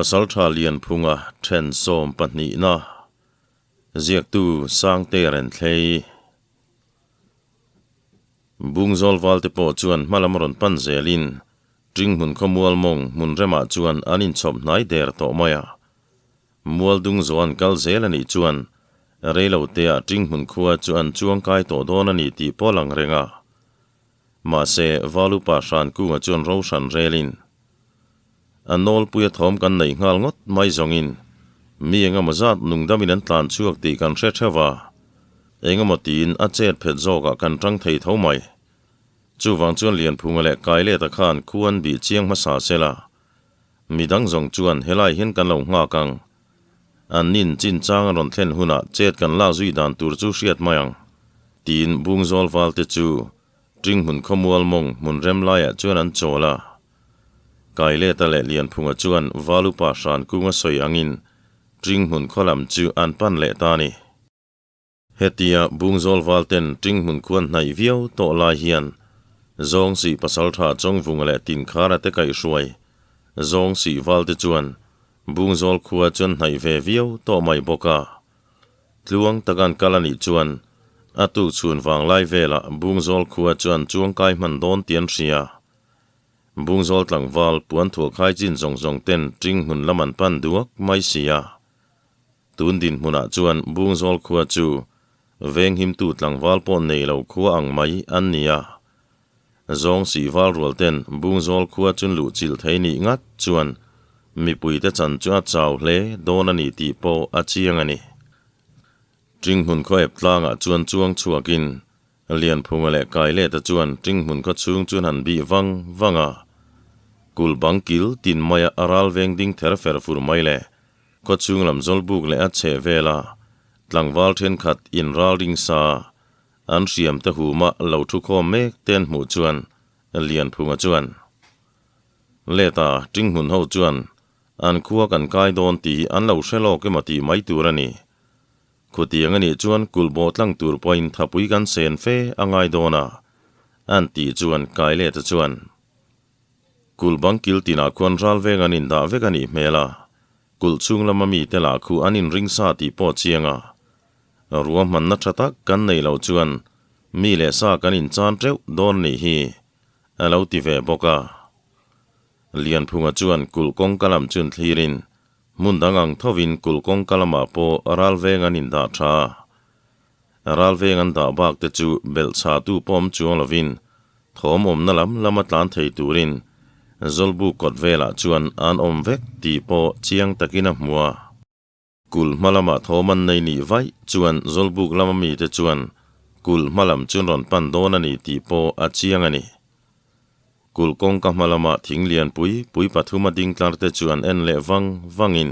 Pasaltha Lianphunga then sawmpahnihna ziaktu Sangte Renthlei. Bungzawl valte pawh chuan hmalam rawn pan zelin Ṭinghmun khawmual mawng hmun remah chuan an inchhawp hnai der tawh mai a. Mualdung zawh an kal zel a nih chuan reiloteah Ṭinghmun khua chu an chuangkai tawh dawn a ni tih pawh lang reng a. Mahse, Valupa Hrankunga chuan ro hran relin a nawlpuia thawm kan neih nghal ngawt mai zawngin mi engemaw zat nungdamin an tlan chhuak tih kan hre theuh a, engemaw tiin a chet phet zawkah kan tang thei tho mai. Chuvang chuan Lianphunga leh Kaileta khan khu an bih chiang hmasa sela, midang zawng chuan helai hian kan lo nghak ang. An nin chinchang a rawn thlen hunah chet kan lak zui dan tur chu hriat mai ang, tiin Bungzawl valte chu Ṭinghmun khawmual mawng hmun rem laiah chuan an chawl a. Kaileta leh Lianphunga chuan Valupa hran kunga sawi angin Ṭinghmun khaw lam chu an pan leh ta a ni. Hetia Bungzawl valten Ṭinghmun khuan hnaih viau tawh lai hian Zawngsih pasalṭha Chawngvunga leh Tinkhara te kaihhruai Zawngsih valte chuan Bungzawl khua chuan hnaih ve viau tawh mai bawk a. Tluang taka an kal a nih chuan a tuk chhun vanglai velah Bungzawl khua chuan chuangkai hman dawn tih an hria. Bungzawl tlangval puan thuah khai chin zawng zawng ten Ṭinghmun lam an pan duak mai si a. Tun dinhmunah chuan Bungzawl khua chu venghimtu tlangval pawh nei lo khua ang mai an ni a. Zawng sihval rual ten Bungzawl khua chun luh chilh thei nih ngat chuan mipuite chan chu a chau hle dawn a ni tih pawh a chiang a ni. Ṭinghmun khaw ep tlangah chuan chuang chhuakin Lianphunga leh Kaileta chuan Ṭinghmun khaw chhung chuan han bih vang vang a. Kul bang kil tin maia a ral veng ding ther fer fur mai le. Khaw chhung lam zawlbuk leh a chheh vela tlangval thenkhat in ral ring sa an hriam te huma lo thu khawm mek te an hmuh chuan Lianphunga chuan Leta Ṭinghmun ho chuan an khua kan kai dawn tih hi an lo hre lawk emaw tih mai tur a ni. Khutiang a nih chuan kulh bawh tlang tur pawhin thapui kan sen fe a ngai dawn a, an tih chuan Kaileta chuan, Kulh bang kil tinah khuan ral veng an indah vek a nih hmel a, kulh chhung lama mite lah khu an inring sa tih pawh chiang a. Ruahmanna tha tak kan neih loh chuan mi leh sa kan inchan teuh dawn nih hi, a lo ti ve bawk a. Lianphunga chuan kulh kawngka lam chun thlirin Hmun dang ang thovin kulh kawngka lamah pawh ral veng an indah tha. Ral veng an dah bak te chu belh chhahtu pawh awm chuang lovin thawm awmna lam lama tlan thei turin Zawlbuk kawt velah chuan an awm vek tih pawh chiang takin a hmu a. Kulh hma lama thawm an nei nih vaih chuan Zawlbuk lama mite chuan kulh hma lam chu an rawn pan dawn a ni tih pawh a chiang a ni. Kulh kawngka hma lama thing lian pui pui pathum a ding tlar te chu an en leh vang vangin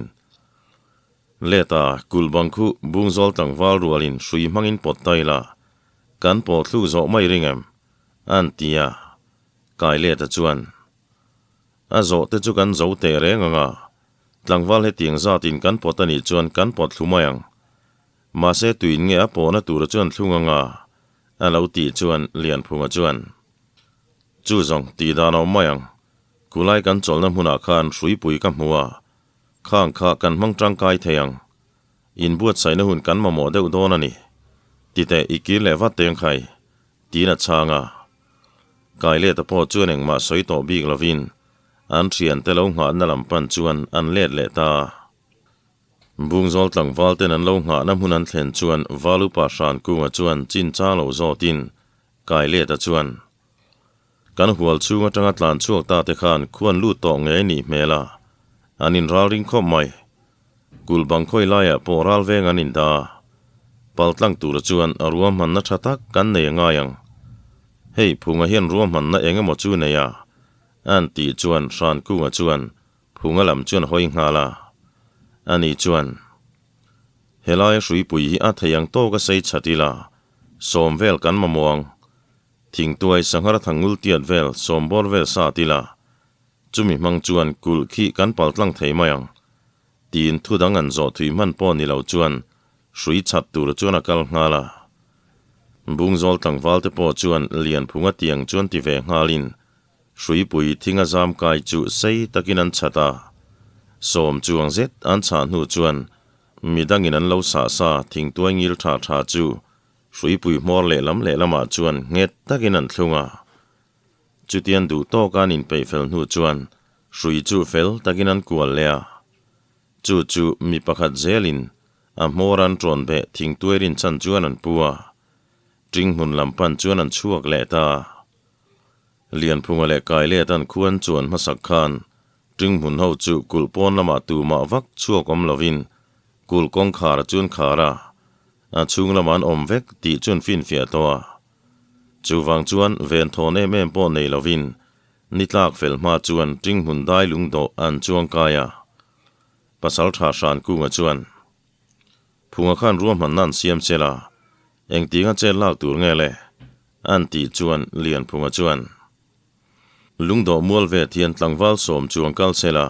Leta kulh bang khu Bungzawl tlangval rualin hrui hmangin pawt ta ila kan pawh thluk zawh mai ring em? an ti a, Kai Leta chuan A zawh te chu kan zo teh reng ang a, tlangval hetiang zatin kan pawt a nih chuan kan pawt thlu mai ang. Mahse tuin nge a pawhna tura chuan thlung ang a? a lo tih chuan Lianphunga chuan Chu zawng, tih dan a awm mai ang. Kulai kan chawlhna hmunah khan hruipui ka hmu a, khang kha kan hmang tangkai thei ang. Inbuatsaihna hun kan mamawh deuh dawn a ni. Titeh i kir leh vat teng khai, tiin a chhang a. Kaileta pawh chuan engmah sawi tawh bik lovin an thiante lo nghahna lam pan chuan an let leh ta a. Bungzawl tlangval ten an lo nghahna hmun an thlen chuan Valupa Hrankunga chuan chin chang lo zawtin Kaileta chuan, Kan hual chhung atanga tlan chhuak ta te khan khuan lut tawh ngei nih hmel a, an inral ring khawp mai. Kulh bang khawi laiah pawh ral veng an inda a, pal tlang tura chuan a ruahmanna tha tak kan nei a ngai ang. Hei Phunga hian ruahmanna eng emaw chu nei a, an tih chuan Hrankunga chuan Phunga lam chuan hawi nghal a, ani chuan, Helai hruipui hi a thei ang tawk a sei chat ila, sawm vel kan mamawh ang. Thingtuai sanghar thangul tiat vel sawm bawr vel sat ila, chumi hmang chuan kulh khi kan pal tlang thei mai ang. Tiin thu dang an zawh thui hman pawh ni lo chuan hrui chhat tur chuan a kal nghal a. Bungzawl tlangval te pawh chuan Lianphunga tiang chuan ti ve nghalin Hruipui thinga zam kai chu sei takin an chhat a. Sawm chuang zet an chhah hnu chuan midangin an lo sah sa thingtuai ngil tha tha chu hruipui hmawr lehlam lehlamah chuan nghet takin an thlung a. Chutian duh tawka an inpeih fel hnu chuan hrui chu fel takin an kual leh a. Chu chu mi pakhat zelin a hmawr an ṭawn beh thingtuai rinchhan chuan an pu a. Ṭing hmun lam pan chuan an chhuak leh ta. Lianphunga leh Kailet-a'n khuan chuan hmasak khan ṭing hmun ho chu kulh pawn lamah tumah vak chhuak awm lovin kulh kawngkhar a chun khar a, a chhung lamah an awm vek tih chuan finfiah tawh a. Chuvang chuan venthawn em em pawh nei lovin ni tlak fel hma chuan ṭing hmun dai lungdawh an chuang kai a. Pasalṭha Hrankunga chuan. Phunga khan ruahmanna an siam che la, engtinga chet lak tur nge le? An tih chuan Lianphunga chuan, Lungdawh mual ve thian tlangval sawm chuang kal se la,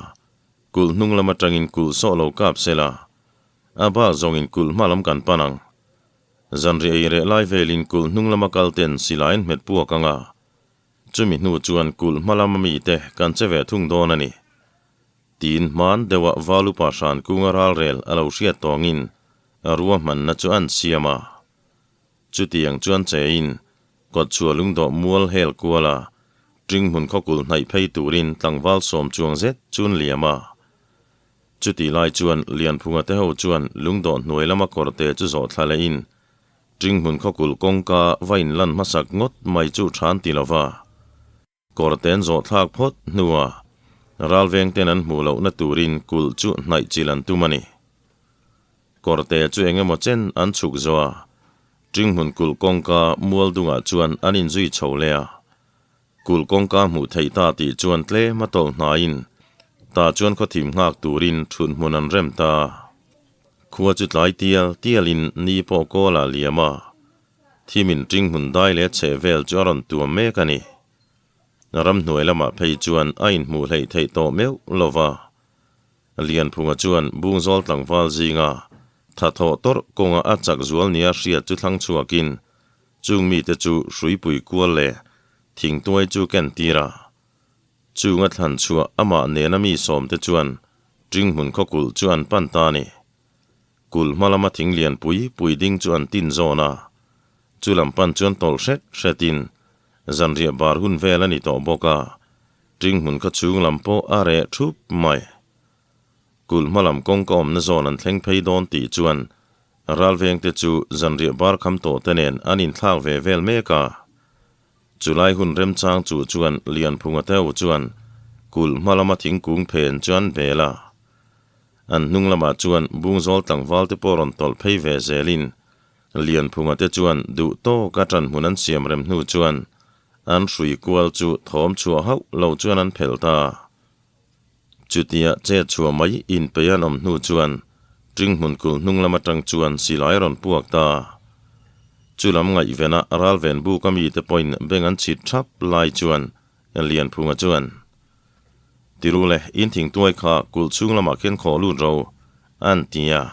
kulh hnung lam atangin kulh sawh lo kap se la, a bak zawngin kulh hma lam kan pan ang. Zanriah ei reh lai velin kulh hnung lama kal ten silai an hmet puak ang a, chumi hnu chuan kulh hma lama mite kan che ve thung dawn a ni. Tiin hman deuhah Valupa hran kunga ralrel a lo hriat tawngin ruahmanna chu an siam a. Chutiang chuan chein kawtchhuah lungdawh mual hel kuala ṭinghmun khawkul hnaih phei turin tlangval sawm chuang zet chun liam a. Chutih lai chuan Lianphunga te ho chuan lungdawh hnuai lama kawrte chu zawh thla lehin ṭinghmun khawkul kawngka va inlan hmasak ngawt mai chu ṭhan ti lova. Kawrten zawh thlak phawt hnuah ralveng ten an hmuh lohna turin kulh chu hnaih chilh an tum a ni. Kawrte chu eng emaw chen an chhuk zawh a, Ṭinghmun kulh kawngka mual dungah chuan an inzui chho leh a. Kulh kawngka hmuh theih ta tih chuan tlem a tawlh hnaiin tah chuan khawthim nghak turin ṭhut hmun an rem ta. Khua chu tlai tial tialin ni pawh kawl ah liam a. Thimin ṭinghmun dai leh chheh vel chu a rawn tuam mek a ni. Ramhnuai lamah phei chuan a inhmuh hleih theih tawh meuh lo va. Lianphunga chuan Bungzawl tlangval zinga thathawh tawrh kawnga a chak zual nia hriat chu thlang chhuakin chung mite chu hruipui kual leh thingtuai chu ken tir a. Chunga thlan chhuah amah nena mi sawmte chuan ṭinghmun khawkulh chu an pan ta a ni. Kulh hma lama thing lian pui pui ding chu an tin zawn a, chu lam pan chuan tawlh hret hretin zanriah bar hun vel a ni tawh bawk a, ṭing hmun kha chhung lam pawh a reh ṭhup mai. Kulh hma lam kawngka awmna zawn an thleng phei dawn tih chuan ralvengte chu zanriah bar kham tawh te nen an inthlak ve vel mek a. Chulai hun remchang chu chuan Lianphunga Teo chuan kulh hma lama thingkung phen chu an bel a. An hnung lamah chuan Bungzawl tlangval te pawh rawn tawlh phei ve zelin Lianphunga te chuan duh tawka ṭan hmun an siam rem hnu chuan an hrui kual chu thawm chhuah hauh lo chuan an phelh ta. Chutia chet chhuah mai inpei an awm hnu chuan Ṭinghmun kulh hnung lam aṭang chuan silai a rawn puak ta. Chu lam ngaihvena ralven buk a mite pawhin beng an chhit ṭhap lai chuan Lianphunga chuan, Tiru le, in thingtuai kha kulh chhung lamah khian khawh lut ro, an ti a.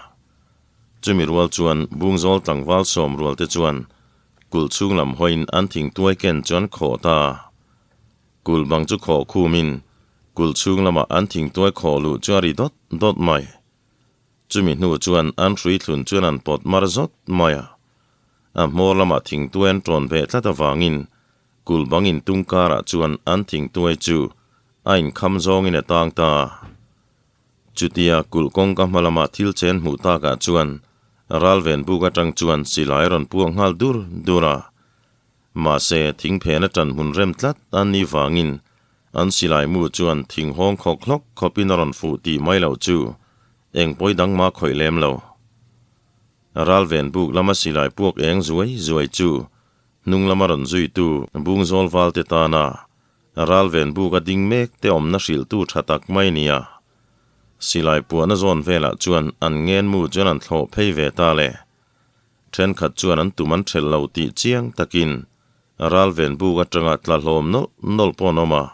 Chumi rual chuan Bungzawl tlangval sawm rual te chuan kulh chhung lam hawiin an thingtuai ken chu an khawh ta. Kulh bang chu khawh khumin kulh chhung lamah an thingtuai khawh luh chu a ri dawt dawt mai. Chumi hnu chuan an hrui thlun chuan an pawt mar zawt mai a. A hmawr lamah thingtuai an ṭawn ve tlat avangin Kulh bang intung karah chuan an thingtuai chu a inkham zawngin a tang ta. Chutia kulh kawngka hma lama thil chen hmuh takah chuan ralven buk atang chuan silai a rawn puak nghal dur dur a. Mahse, thingphen a tan hmun rem tlat an nih vangin an silai mu chuan thing hawng khawk hlawk khawpin a rawn fuh tih mai loh chu eng pawi dang mah khawih lem lo. Ralven buk lama silai puak eng zuai zuai chu Hnung lama rawn zuitu Bungzawl valte tana ralven buk a ding mek te awmna hrilhtu tha tak mai nia. Silai puahna zawn velah chuan an ngenmu chuan an thlawh phei ve ta le. Thenkhat chuan an tum an thelh lo tih chiang takin ralven buk atanga tla hlawm nawlh nawlh pawh an awm a.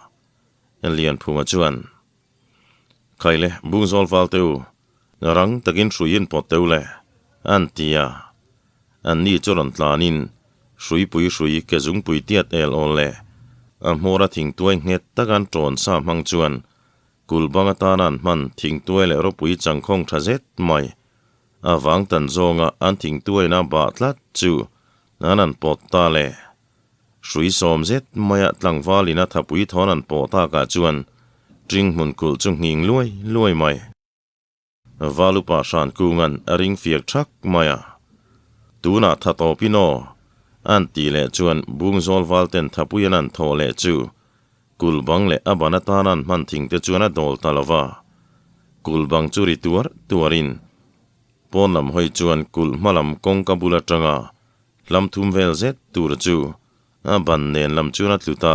Lianphunga chuan, Khaile, Bungzawl valte u, rang takin hruiin pawt teu le, an ti a. An ni chu rawn tlanin hruipui hrui ke zungpui tiat el awl leh a hmawra thingtuai nghet taka an ṭawn sa hmang chuan Kulh bang atana an hman thingtuai leh ropui changkhawng tha zet mai a vang tan zawnga an thingtuaina bah tlat chu an han pawt ta le. Hrui sawm zet maia tlangvalin a thapui thawn an pawh takah chuan Ṭinghmun kulh chu nghing luai luai mai. Valupa hran kungan a ring fiak thak mai a. Tunah tha tawpin aw, an tih leh chuan Bungzawl valten thapui an an thawh leh chu kulh bang leh a ban atana an hman thing te chuan a dawl ta lo va. Kulh bang chu ri tuar tuarin pawn lam hawi chuan kulh hma lam kawngka bul atanga hlam thum vel zet tur chu a ban nen lam chuan a tlu ta.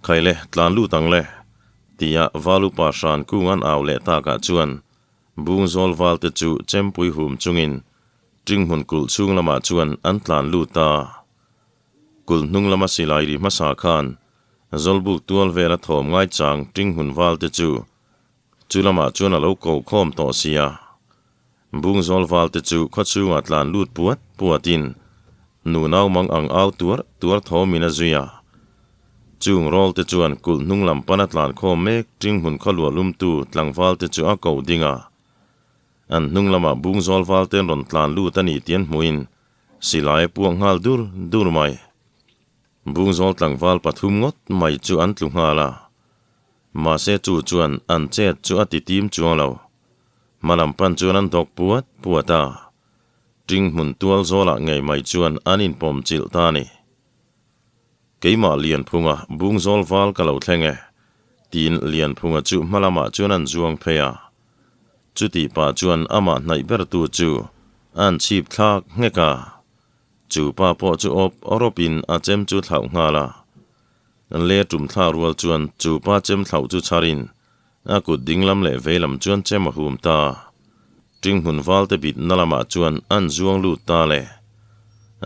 Khaile, tlan lut ang le, tia Valupa hran kung an au leh takah chuan Bungzawl valte chu chempui hum chungin Ṭinghmun kulh chhung lamah chuan an tlan lut a. Kulh hnung lama silai ri hmasa khan Zawlbuk tual vela thawm ngaichang Ṭinghmun valte chu chu lamah chuan a lo ko khawm tawh sia. Bungzawl valte chu khaw chhungah tlan lut puat puatin nu nau mang ang au tuar tuar thawmin a zui a. Chung rawlte chuan kulh hnung lam pana tlan khawm mek Ṭinghmun khaw luah lumtu tlangvalte chu a ko ding a. An hnung lamah Bungzawl valten rawn tlan lut a ni tih an hmuhin silai a puak nghal dur dur mai. Bungzawl tlangval pathum ngawt mai chu an tlu nghal a. Mahse chu chuan an chet chu a ti tim chuang lo. Hmalam pan chuan an dawk puat puat a, ṭing hmun tual zawlah ngei mai chuan an inpawm chilh ta a ni. Keimah Lianphunga Bungzawl val ka lo thleng e, tiin Lianphunga chu hmalamah chuan an zuang phei a. Chutih pah chuan amah hnaih bertu chu an chhip thlak nghek a, chu pa pawh chu awp rawpin a chem chu thlauh nghal a. Le tum thla rual chuan chu pa chem thlauh chu chharin a kut dinglam leh veilam chuan chem a hum ta. Ṭinghmun valte bitna lamah chuan an zuang lut ta le.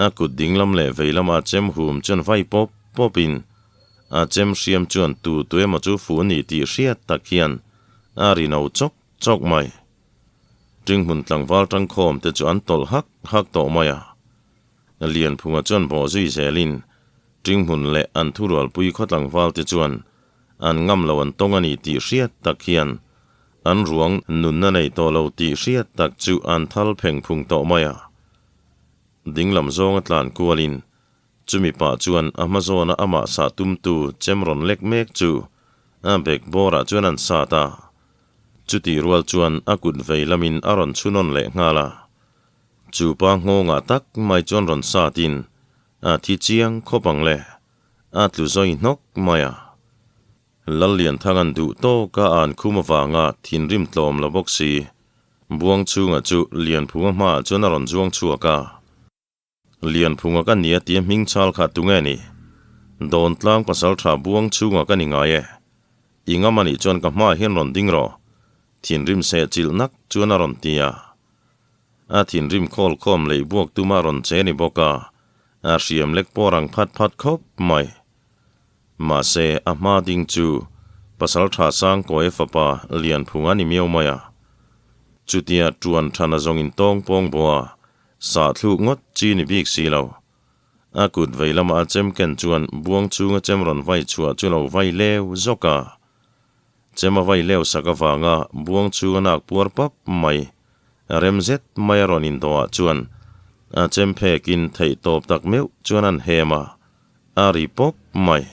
A kut dinglam leh veilama chem hum chuan vai pawp pawpin a chem hriam chuan tu tu emaw chu fuh ni tih hriat tak hian a ri no chawk chawk mai. Ṭinghmun tlangval ṭangkhawm te chu an tawlh hak hak tawh mai a. Lianphunga chuan bawh zui zelin Ṭinghmun leh an thurualpui khaw tlangvalte chuan an ngam lo an tawng a ni tih hriat tak hian an ruang nunna nei tawh lo tih hriat tak chu an thal pheng phung tawh mai a. Dinglam zawnga tlan kualin chumi pah chuan a hma zawna amah sah tumtu chem rawn lek mek chu a bek bawrah chuan an sat a. Chutih rual chuan a kut vei lamin a rawn chhunawn leh nghal a. Chu pa nghawngah tak mai chuan rawn satin A thi chiang khawp ang le, a tlu zawi hnawk mai a. Lallianthanga'n duh tawk a an khum avanga thinrim tlawm lo bawk si. Buang chhunga chu Lianphunga hmaah chuan a rawn zuang chhuak a. Lianphunga ka nia tia hming chal kha tunge ni? Dawntlang pasaltha Buang chhunga ka ni ngai e. I ngam anih chuan ka hmaah hian rawn ding rawh. Thinrim seh chilh nak chuan a rawn ti a. A thinrim khawl khawm lei buak tuma rawn che ni bawk a, a hriam lek pawh rang phat phat khawp mai. Mahse, a hma ding chu Pasal tha Sangkawia fapa Lianphunga ni miau mai a. Chutia tuan thana zawngin tawng pawng bawh a, sah thluk ngawt chi ni bik si lo. A kut vei lama a chem ken chuan buang chunga chem rawn vai chhuah chu lo vai leu zawk a. Chem a vai leu sak avanga buang chhunga nak puar pap mai, rem zet mai a rawn indawhah chuan a chem phekin theih tawp tak meuh chuan an hem a, a ri pawp mai.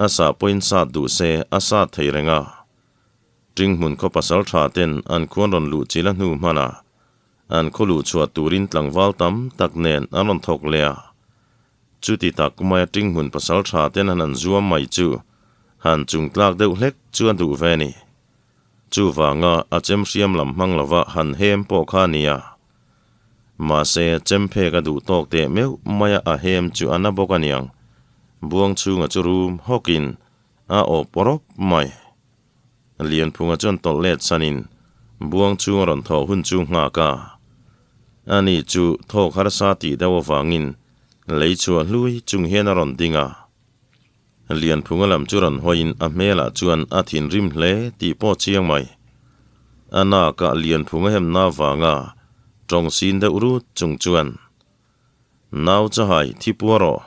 A sah pawhin sat duh se a sat thei reng a. Ṭinghmun khaw pasal ṭha ten an khuan rawn luh chil a hnu hman a, an khaw luh chhuah turin tlangval tam tak nen an rawn thawk leh a. Chuti tak maia ṭinghmun pasal ṭha ten han an zuam mai chu han chung tlak deuh hlek chu a duh ve ni. Chuvanga a chem hriam lam hmang lova han hem pawh kha a nia. Mahse, chem phek a duh tawk teh meuh maia a hem chu a na bawk a niang. Buang chhunga chu rum hawkin a awp rawp mai. Lianphunga chuan tawlh let sanin buang chhung a rawn thawh hun chu nghak a. Ani chu thawk harsa tih deuh avangin lei chhuah hlui chung hian a rawn ding a. Lianphunga lam chu rawn hawiin a hmelah chuan a thinrim hle tih pawh chiang mai. A nakah Lianphunga hemna avanga tawng sin deuh rut chung chuan, Nau chahai thi puar rawh,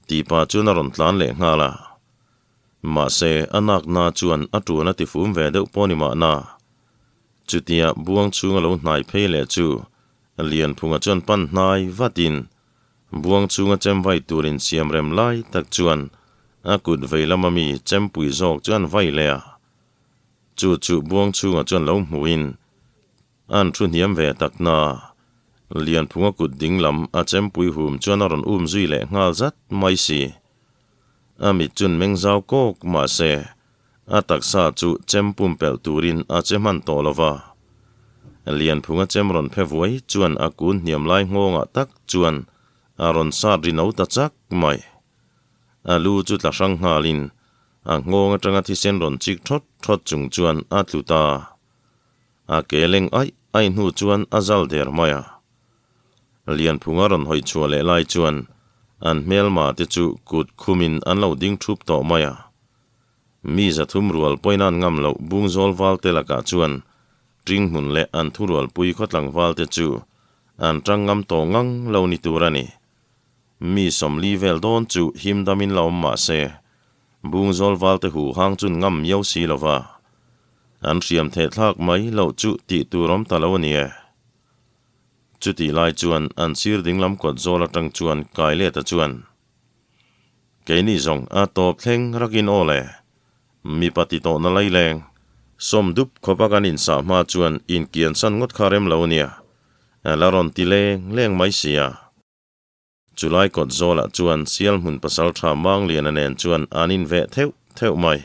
tih pah chuan a rawn tlan leh nghal a. Mahse, a nakna chuan a ṭuan a tifum ve deuh pawh ni mahna. Chutia Buangchhunga lo hnai phei leh chu Lianphunga chuan pan hnai vatin Buangchhunga chem vai tur insiam rem lai tak chuan a kut vei lama mi chempui zawk chu an vai leh a. Chu chu Buangchhunga chuan lo hmuhin An thu hniam ve tak na. Lianphunga kut ding lam a chempui hum chuan a rawn um zui leh nghal zat mai si. A mit chun meng zau kawk mah se, a taksa chu chem pumpelh turin a che hman tawh lo va. Lianphunga chem rawn phe vuai chuan a kun hniam lai nghawngah tak chuan a rawn sat ri no ta chak mai. A lu chu tla hrang nghalin a nghawng atanga thisen rawn chik thawt thawt chung chuan a tlu ta. A ke leng aih aih hnu chuan a zal der mai a. Lianphunga rawn hawi chhuah leh lai chuan an hmelma te chu kut khumin an lo ding thup tawh mai a. Mi zathum rual pawhin an ngam loh Bungzawl valte lakah chuan Ṭinghmun leh an thurualpui khawtlangval te chu an ṭang ngam tawh ngang lo ni tur a ni. Mi 40 vel dawn chu him damin la awm mah se, Bungzawl valte hu hang chun ngam miau si lo va. An hriam theh thlak mai loh chu tih tur awm ta lo a ni e. Chutih lai chuan an sir dinglam kawt zawl atang chuan kai let a chuan, Keini zawng a tawp thleng rakin aw le, mipa ti tawhna laileng, sawm dup khawpa kan insah hma chuan inkiansan ngawt kha rem lo a nia, la rawn ti leng leng mai si a. Chulai kawt zawlah chuan Sialhmun pasaltha Mangliana nen chuan an inveh theuh theuh mai.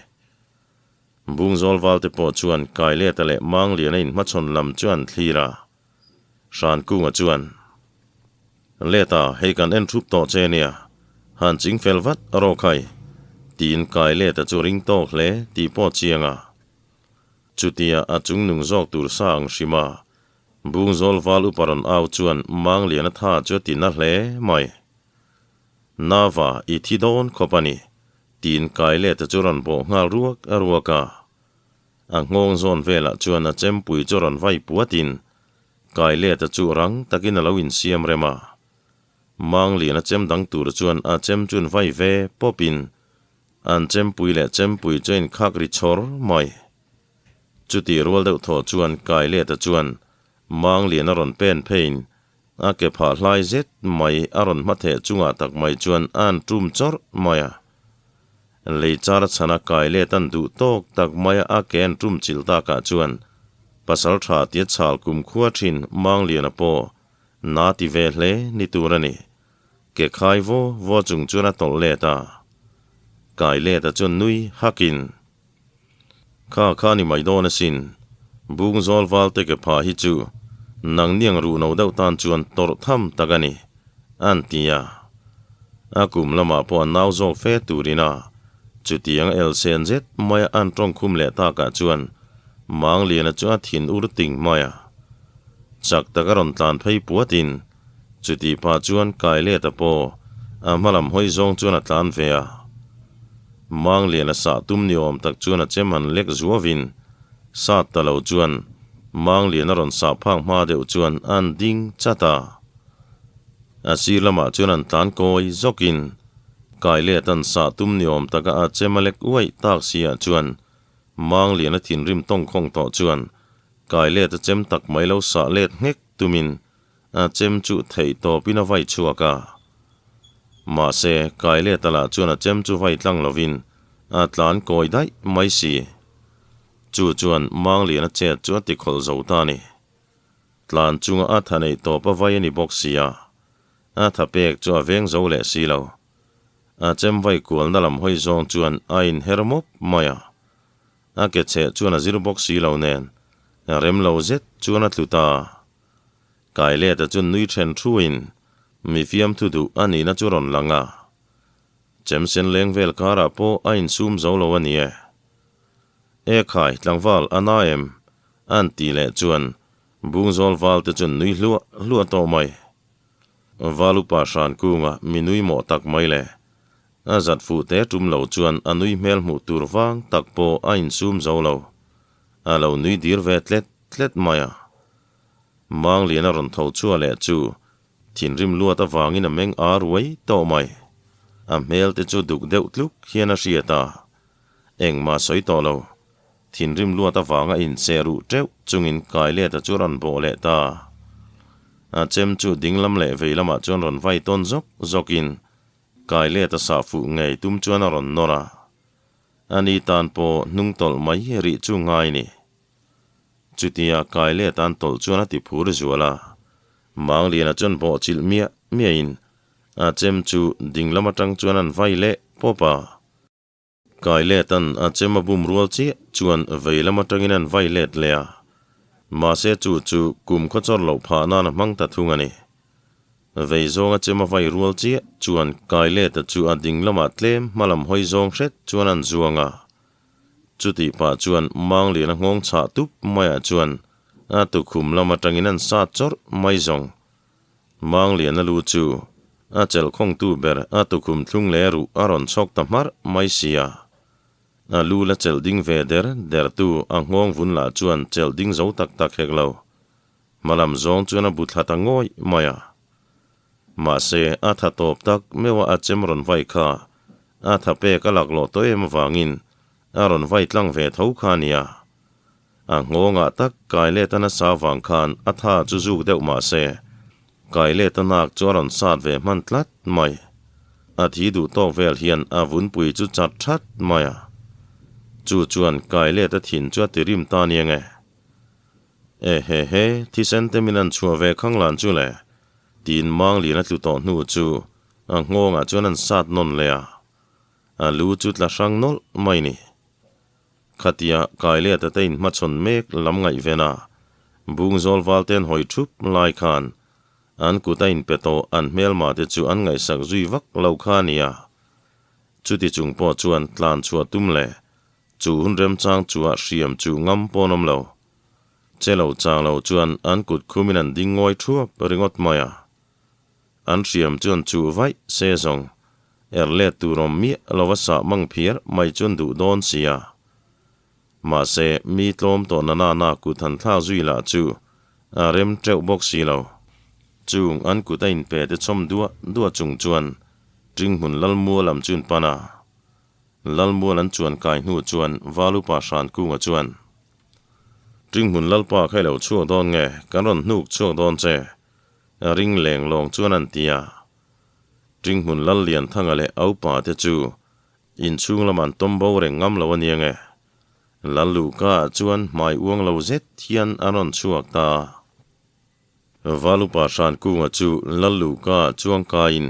Bungzawl valte pawh chuan Kaileta leh Mangliana inhmachhawn lam chu an thlir a. Hrankunga chuan, Leta, hei kan en thup tawh che nia, han ching fel vat rawh khai, tiin Kaileta chu ring tawk hle tih pawh chiang a. Chutia a chungnung zawk tur sa ang hrim a, Bungzawl val upa rawn au chuan Mangliana tha chu a ti na hle mai. Nava, i thi dawn khawp a ni, tiin Kaileta chu rawn bawh nghal ruak a ruak a. A nghawng zawn velah chuan a chempui chu rawn vai puatin Kaileta chu rang takin a lo insiam rem a. Mangliana chem dang tur chuan a chem chun vai ve pawpin an chempui leh chempui chu a inkhak ri chhawr mai. Chutih rual deuh thaw chuan Kaileta chuan Manglian a rawn pen pheiin a ke phah hlai zet mai a rawn hmatheh chungah tak mai chuan a han tum chawrh mai a. Lei char chhana Kailetan duh tawk tak maia a ke an tum chilh takah chuan pasal tha tia chhal kumkhua thin Mangliana pawh na ti ve hle ni tur a ni. Ke khai vaw vaw chung chuan a tawlh let a. Kaileta chuan nui hakin. Kha kha ni mai dawn asin. Bungzawl valte ke pha hi chu nang niang ruh no deuh tan chuan tawrh tham tak a ni, an ti a. A kum lamah pawh a nau zawk fe turin a chutiang a elsen zet maia an tawngkhum leh takah chuan Mangliana chu a thin ur ting mai a. Chak tak a rawn tlan phei puatin chutih pah chuan Kaileta pawh a hmalam hawi zawng chuan a tlan ve a. Mangliana sah tum ni awm tak chuan a chem han lek zuavin sat ta lo chuan Mangliana rawn sah phak hma deuh chuan an ding chat a. A sir lamah chuan an tlan kawi zawkin Kaileta'n sah tum ni awm taka a chem a lek uaih tak siah chuan Mangliana thinrim tawngkhawng tawh chuan Kaileta chem tak mai lo sah let nghek tumin A chem chu theih tawpin a vai chhuak a. Mahse, Kaileta lah chuan a chem chu vai tlang lovin a tlan kawi daih mai si. Chu chuan Mangliana chet chu a ti khawlh zo ta a ni. Tlan chunga a tha neih tawp a vai a ni bawk si a, a tha pek chu a veng zo leh si lo. A chem vai kualna lam hawi zawng chuan a inher mawp mai a. A ke cheh chuan a zir bawk si lo nen, rem lo zet chuan a tlu ta. Kaileta chu nui then thuin mi fiamthu duh a nihna chu rawn lang a. Chemsen leng vel karah pawh a insum zo lo a ni e. E khai, tlangval a na em? An tih leh chuan Bungzawl val te chu nui hluah hluah tawh mai. Val upa hran kunga mi nui mawh tak mai le. A zat fuh te tum lo chuan a nui hmel hmuh tur vang tak pawh a insum zo lo. A lo nui dir ve tlet tlet mai a. Manglian a rawn tho chhuah leh chu thinrim luat avangin a meng ar uai tawh mai. A hmel te chu duk deuh tluk hian a hriat a. Engmah sawi tawh lo. Thinrim luat avanga incheh ruh teuh chungin Kaileta chu rawn bawh leh ta. A chem chu dinglam leh vei lamah chuan rawn vai tawn zawk zawkin Kaileta sah fuh ngei tum chuan a rawn nawr a. Ani tan pawh hnung tawlh mai rih chu ngai ni. Chutia Kaileta an tawlh chuan a ti phur zual a. Mangliana chuan bawh chilh miah miahin a chem chu dinglam atang chuan an vai leh pawp a. Kai let an a chem a bum rual chiah chuan vei lam atangin an vai let leh a, mahse chu chu kum khaw chawr loh phah nan a hmang ta thung a ni. Vei zawng a chem a vai rual chiah chuan kai let a chu a ding lamah tlem hma lam hawi zawng hret chuan an zuang a. Chutih pah chuan Manglian a nghawng chhah tup maiah chuan a tukhum lam atangin an sat chawrh mai zawng. Mangliana lu chu a chelh khawngtu ber a tukhum thlung leh ruh a rawn chhawk ta hmarh mai sia. A lu la chelh ding ve der der tu a nghawng vun lah chuan chelh ding zo tak tak hek lo. Hmalam zawng chuan a bu thla ta ngawih mai a. Mahse, a tha tawp tak meuh a a chem rawn vai kha a tha pek a laklawh tawh em avangin a rawn vai tlang ve tho kha a nia. A nghawngah tak kai let a nasa vang khan a tha chu zuk deuh mah se, kai let a nak chu a rawn sat ve hman tlat mai. A thi duh tawk vel hian a vunpui chu chat that mai a. Chu chuan kai let a thin chu a ti rim ta nia nge. E he he, thisen te min an chhuah ve khang lan chu le, tiin Manglian a tlu tawh hnu chu a nghawngah chuan an sat nawn leh a. A lu chu tla hrang nawlh mai ni. Khatia Kaileta te inhmachhawn mek lam ngaihven a, Bungzawl Valte'n hawi thup lai khan an kut a inpe tawh an hmelma te chu an ngaihsak zui vak lo kha a nia. Chuti chung pawh chuan tlan chhuah tum leh chu hun remchang chua hriam chu ngam pawn awm lo. Che lo chang lo chuan an kut khumin an ding ngawi thuap ringawt mai a. An hriam chuan chuh vaih se zawng er let tur awm miah lova sah mang phiar mai chuan duh dawn sia. Mahse, mi tlawm tawh na nana kut han thlak zui lah chu a rem teuh bawk si lo. Chung an kut a inpe te chhawm duah duah chung chuan Ṭinghmun Lalmua lam chu an pan a. Lalmual an chuan kai hnu chuan Valupa Hrankunga chuan, Ṭinghmun Lalpa kha i lo chhuak dawn nge, kan rawn hnuk chhuak dawn che, Ring leng lawng chuan an ti a. Ṭinghmun Lal Lianthanga leh a upa te chu inchhung lamah an tawm bo reng ngam lo a nia nge. Lal Luhka ah chuan hmai uang lo zet hian an rawn chhuak ta a. Valupa Hrankunga chu Lal Luhka ah chuang kaiin,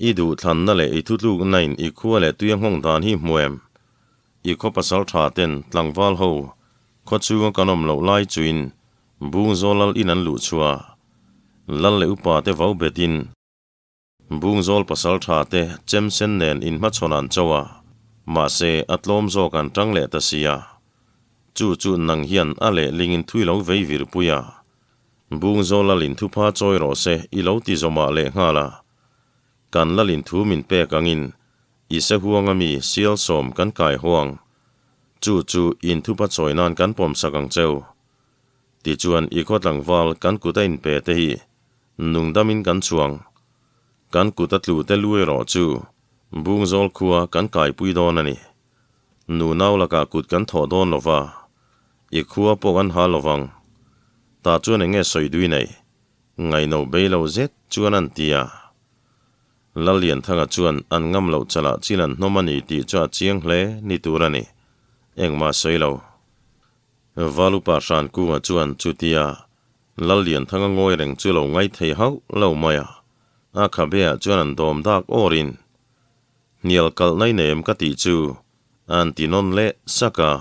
I duhthlanna leh i thutlukna in i khua leh tuia nghawng dan hi hmu em? I khaw pasal tha ten tlangval ho khaw chhunga kan awm loh lai chuin Bungzawl lal in an luh chhuah a, lal leh upa te vau betin Bungzawl pasal tha te chem sen nen inhmachhawn an cho a, mahse a tlawm zawk an tang leh ta si a. Chu chu nang hian a lehlingin thui lo vei vir pui a, Bungzawl lal in thupha chawi rawh se i lo ti zawmah leh nghal a, kan lal in thu min pek angin I se huanga mi sial sawm kan kai huang. Chu chu in thupa chawi nan kan pawmsak ang cheu. Tichuan i khaw tlangval kan kut a inpe te hi nungdamin kan chhuang. Kan kut a tlu te lu erawh chu Bungzawl khua kan kaipui dawn a ni. Nunau lakah kut kan thawh dawn lo va, i khua pawh kan ha lo vang. Tah chuan eng nge sawi dui nei? Ngaino bei lo zet chuan an ti a. Lallianthanga chuan an ngam loh chalah chil an hnawm a ni tih chu a chiang hle ni tur a ni. Engmah sawi lo. Valupa Hrankunga chuan chutia Lallianthanga ngawi reng chu lo ngai thei hauh lo mai a, a khabeah chuan an dawm dak awrin, Hnial kalh nai nem ka tih chu an ti nawn leh sak a.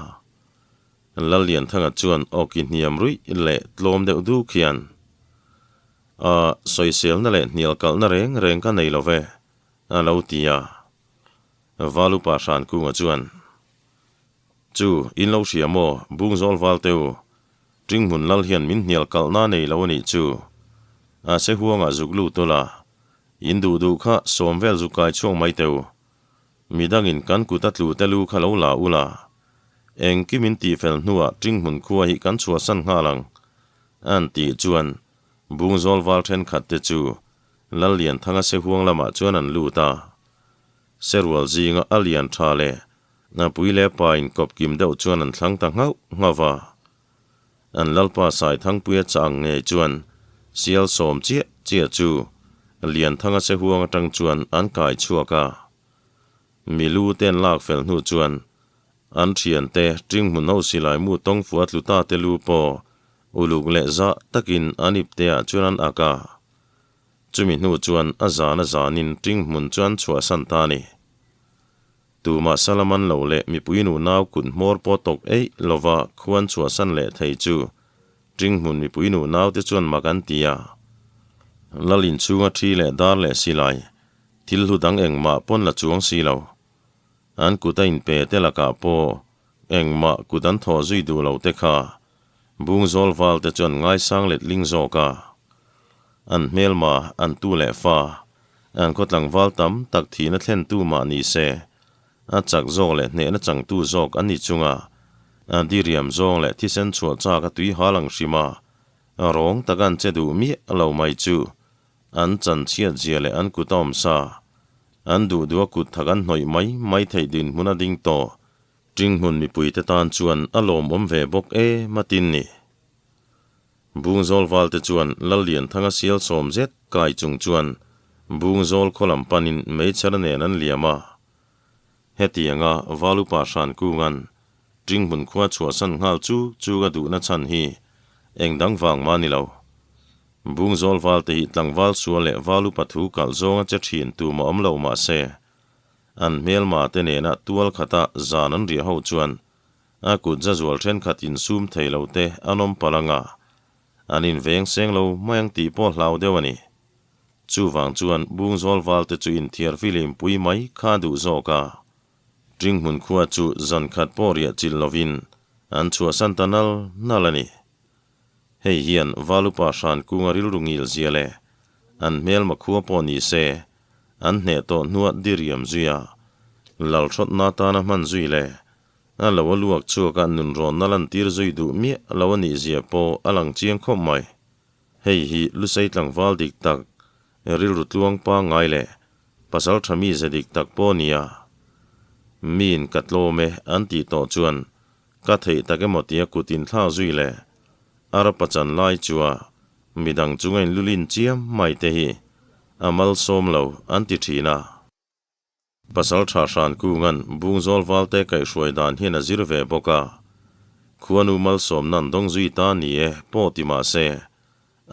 Lallianthanga chuan awki hniam ruih leh tlawm deuh duk hian, A sawiselna leh hnial kalhna reng reng ka nei lo ve, a lo ti a. Valupa Hrankunga chuan, Chu, in lo hria maw, Bungzawl Valteu, Ṭinghmun lal hian min hnial kalhna nei lo a nih chu. A se huangah zuk lut ula, in duh duh kha sawm vel zuk kai chhuak mai teu. Midangin kan kut a tlu te lu kha lo la ula, engkim in tihfel hnuah Ṭinghmun khua hi kan chhuahsan nghal ang, an tih chuan Bungzawl val thenkhat te chu Lallianthanga se huang lamah chuan an lut a. Serual zinga a lian tha leh. A pui leh pa in kawp kim deuh chuan an thlang ta nghauh nghauh va. An lalpa Saithangpuia chah ang ngei chuan sial sawm chiah chiah chu Lianthanga se huang atang chuan an kai chhuak a. Milu te an lak fel hnu chuan an thiante Ṭinghmun ho silai mu tawng fua tlu ta te lu pawh uluk leh zah takin an ipte ah chuan an ak a. Chumi hnu chuan a zan a zanin Ṭinghmun chu an chhuahsan ta a ni. Tumah Salaman lo leh mipui nu nau kut hmawr pawh tawk eih lova khuan chhuahsan leh thei chu Ṭinghmun mipui nu naute chuan mak an ti a. Lal inchhunga ṭhi leh dar leh silai thil hlu dang engmah pawn la chuang si lo. An kut a inpe te lakah pawh engmah kut an thawh zui duh lo te kha Bungzawl val te chuan ngaisang letling zawk a, an hmelma, an tu leh fa, an khaw tlangval tam tak thihna thlentu mah ni se, a chak zawk leh hnehna changtu zawk an ni chunga a diriam zawng leh thisen chhuah chak a tui hal ang hrim a, rawng taka an che duh miah lo mai chu an chanchhiat zia leh an kut a awm sa, an duh duh a kut thak an hnawih mai mai theih dinhmun a ding tawh. Ṭinghmun mipuite tan chuan a lawmawm ve bawk em a tin ni. Bungzawl valte chuan Lallianthanga sial sawm zet kai chung chuan Bungzawl khaw lam panin meichher nen an liam a. Hetianga Valupa Hrankunga'n Ṭinghmun khua chhuahsan nghal chu chu a duhna chhan hi eng dang vang mah ni lo. Bungzawl valte hi tlangval sual leh Valupa thu kalh zawnga che ṭhin tumah awm lo mah se, An hmelma te nena tual khata zan an riah ho chuan a kut zazual thenkhat insum thei lo te an awm palh anga an inveng seng lo mai ang tih pawh hlau deuh a ni. Chuvang chuan Bungzawl val te chu inthiar filim pui mai kha duh zawk a. Ṭinghmun khua chu zan khat pawh riah chilh lovin an chhuahsan ta nal nal a ni. Hei hian Valupa hran kunga rilru ngil zia leh an hmelma khua pawh ni se an hneh tawh hnuah diriam zui a, lalhrawtna tana hman zui leh a lo a luak chhuak a nunrawnna lantir zui duh miah lo a nih zia pawh a lang chiang khawp mai. Hei hi Lusei tlangval dik tak, rilru tluang pangngai leh pasal tha mi ze dik tak pawh a ni a. Miin ka tlawm e an tih tawh chuan Ka theih tak emaw tia kut inthlak zui leh Arpa chan lai chua midang chunga inlulin chiam mai te hi a malsawm lo an ti thin a. Pasal tha hran kungan Bungzawl valte kaihhruai dan hian a zir ve bawk a, khuanu malsawm nan dawng zui ta ni e pawh ti mah se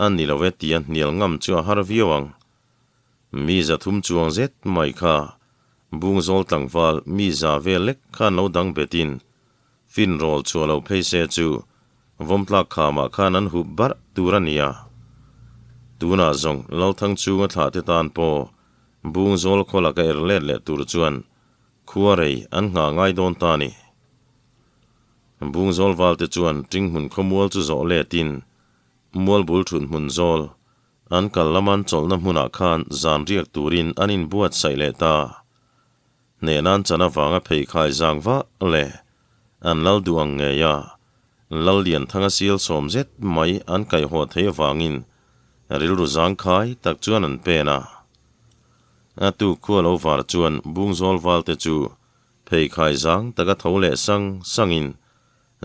a ni lo e tia hnial ngam chu a har viau ang. Mi 300 chuang zet mai kha Bungzawl tlangval mi za vel lek khan lo dang betin Finrawl chhuah lo phei se chu vawmtlak khamah khan an hup barh tur a nia. Tunah zawng Lalthang chunga thlah te tan pawh Bungzawl khaw laka er let leh tur chuan khua rei an nghah ngai dawn ta a ni. Bungzawl valte chuan Ṭinghmun khawmual chu zawh letin mual bul ṭhut hmun zawl an kal lama an chawlhna hmunah khan zan riak turin an inbuatsaih leh ta. Hnehnan chan avanga pheikhai zang vah leh an lal duh ang ngei a, Lal Lianthanga sial sawm zet mai an kaihhaw thei avangin rilru zangkhai tak chuan an pen a. A tuk khua lo var chuan Bungzawl valte chu pheikhai zang taka tho leh sang sangin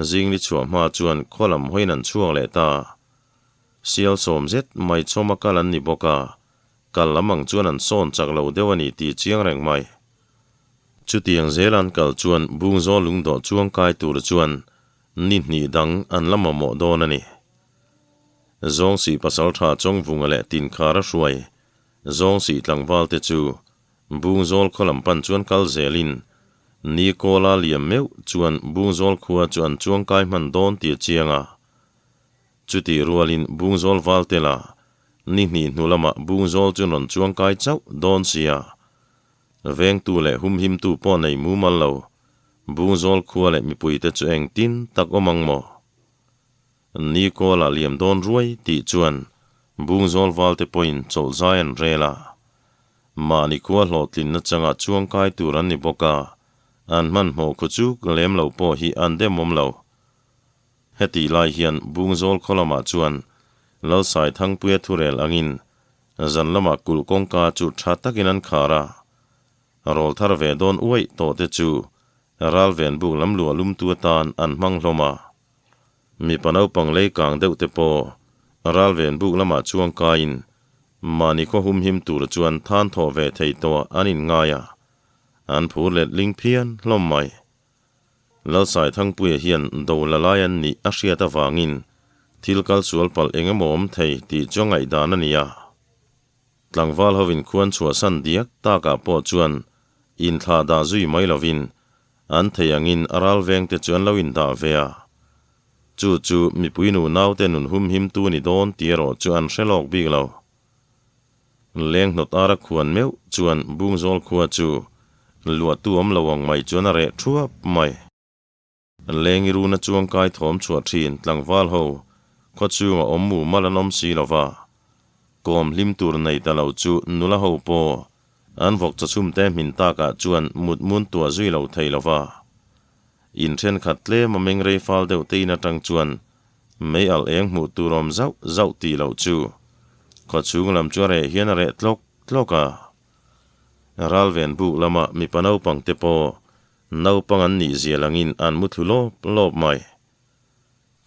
zingli chhuah hma chuan khaw lam hawiin an chhuak leh ta. Sial sawm zet mai chawma kal an ni bawk a, Kal lam ang chuan an sawn chak lo deuh a ni tih chiang reng mai. Chutiang zel an kal chuan Bungzawl lungdawh chuang kai tur chuan ni hnih dang an la mamawh dawn a ni. Zawngsih pasaltha Chawngvunga leh Tinkhar a hruai Zawngsih tlangval te chu Bungzawl khaw lam pan chuan kal zelin ni kawla liam meuh chuan Bungzawl khua chu an chuang kai hman dawn tih a chiang a. Chutih rualin Bungzawl val te la Ni hnih hnu lamah Bungzawl chu rawn chuang kai chauh dawn sia. Vengtu leh humhimtu pawh nei mumal lo. Bungzawl khua leh mipuite chu engtin tak awm ang maw? Ni kawlah liam dawn ruai tih chuan Bungzawl valte pawhin chawlh zai an rel a. Mahni khua hlawhtlinna changa chuang kai tur an ni bawk a, an hmanhmawh khu chuk lem lo pawh hi an demawm lo. Hetih lai hian Bungzawl khaw lamah chuan Lalsai Thangpuia thurel angin zan lamah kulh kawngka chu tha takin an khar a, rawl thar ve dawn uaih tawh te chu Ralven buk lam luah lumtu atan an hmang hlawm a. Mipa naupang lei kang deuh te pawh ralven buk lamah chuang kaiin mahni khaw humhim tur chuan than thawh ve thei tawh an inngai a, an phur let ling phian hlawm mai. Lalsaithangpuia hian do la lai an nih a hriat avangin thil kal sual palh eng emaw awm thei tih chu a ngaihdan a ni a. Tlangval hovin khuan chhuahsan diak takah pawh chuan inthlah dah zui mai lovin an thei angin a ral vengte chu an lo indah ve a. Chu chu mipui nu naute nun humhimtu ni dawn tih erawh chu an hre lawk bik lo. Leng hnawt ara khuan meuh chuan Bungzawl khua chu luahtu awm lo ang mai chuan a reh thuap mai. Lengi runa chuang kai thawm chhuah thin tlangval ho khaw chhungah awm mu mal an awm si lo va, kawm hlim tur nei ta lo chu nula ho pawh an vawk chawchhum te hmin takah chuan mut mun tuah zui lo thei lo va. In thenkhat tlem a meng rei fal deuh te in atang chuan mei alh eng hmuh tur awm zauh zauh tih loh chu khaw chhung lam chu a reh hian a reh tlawk tlawk a. Ralven buk lama mipa naupang te pawh Naupang an nih zia langin an mu thlu lawp lawp mai.